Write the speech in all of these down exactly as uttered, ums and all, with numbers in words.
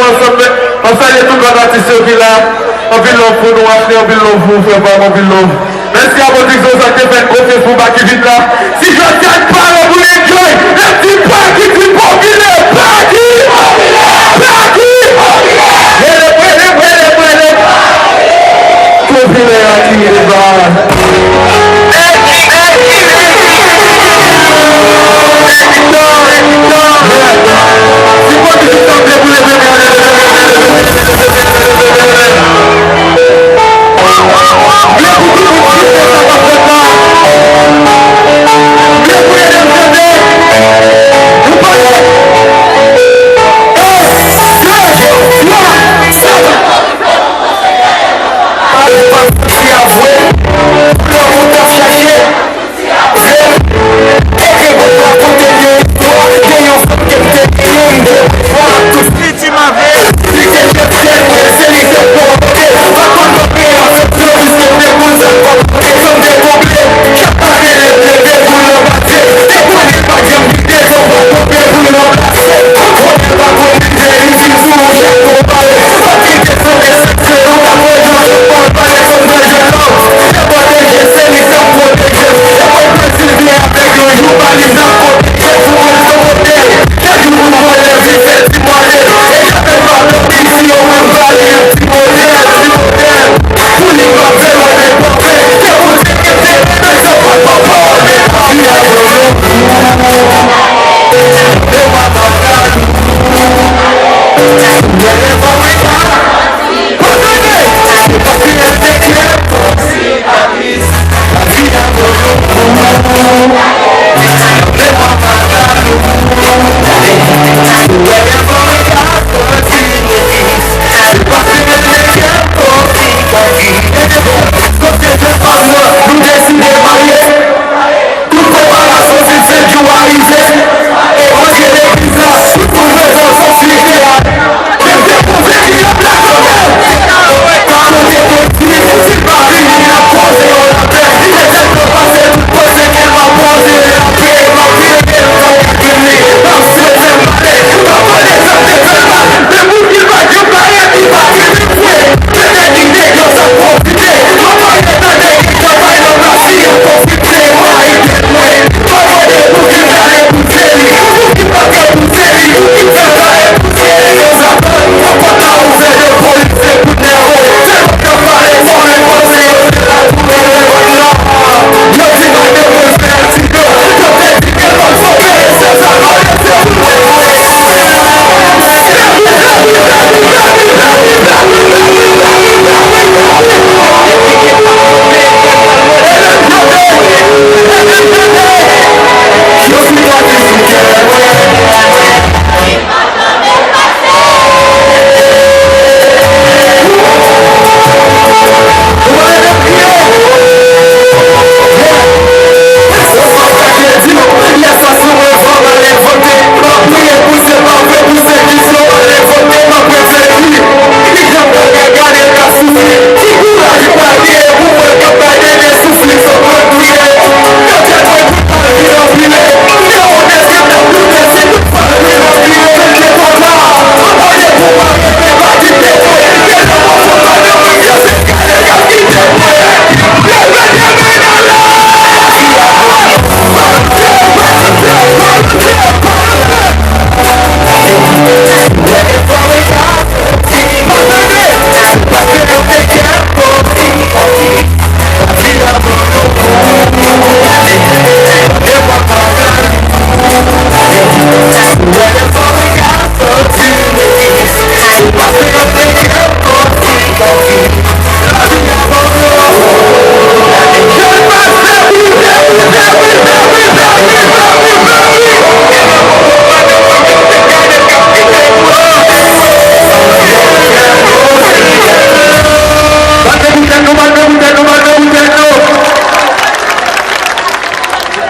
Ansanm, mwen salye tout lòt atis yo ki la. Anpil love pou nou, Ashley, anpil love pou frè pa m, anpil love. Mèsi a Bondye, se sa k te fè n konfyans pou Baky Vit la. Si jodi a n pare pou n enjoy, n ap di Baky, di popilè, Baky! Baky! Popilè, popilè, popilè! Popilè a ki rive ba.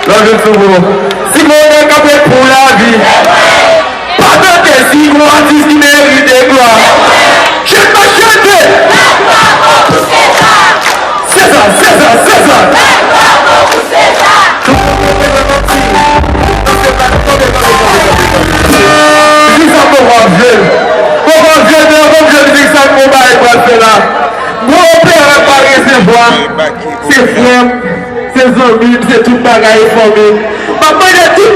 Lòt jouk sou pou nou. Si gon nèg k ap ret pou lavi, pa tande si gon atis ki merite glwa. Chante, chante! Seza, Seza, Seza! Kisa poko ap jwe? Poko ap jwe. Bwa, se frè m, se zanmi m, se tout bagay e fanmi m. M ap mande tout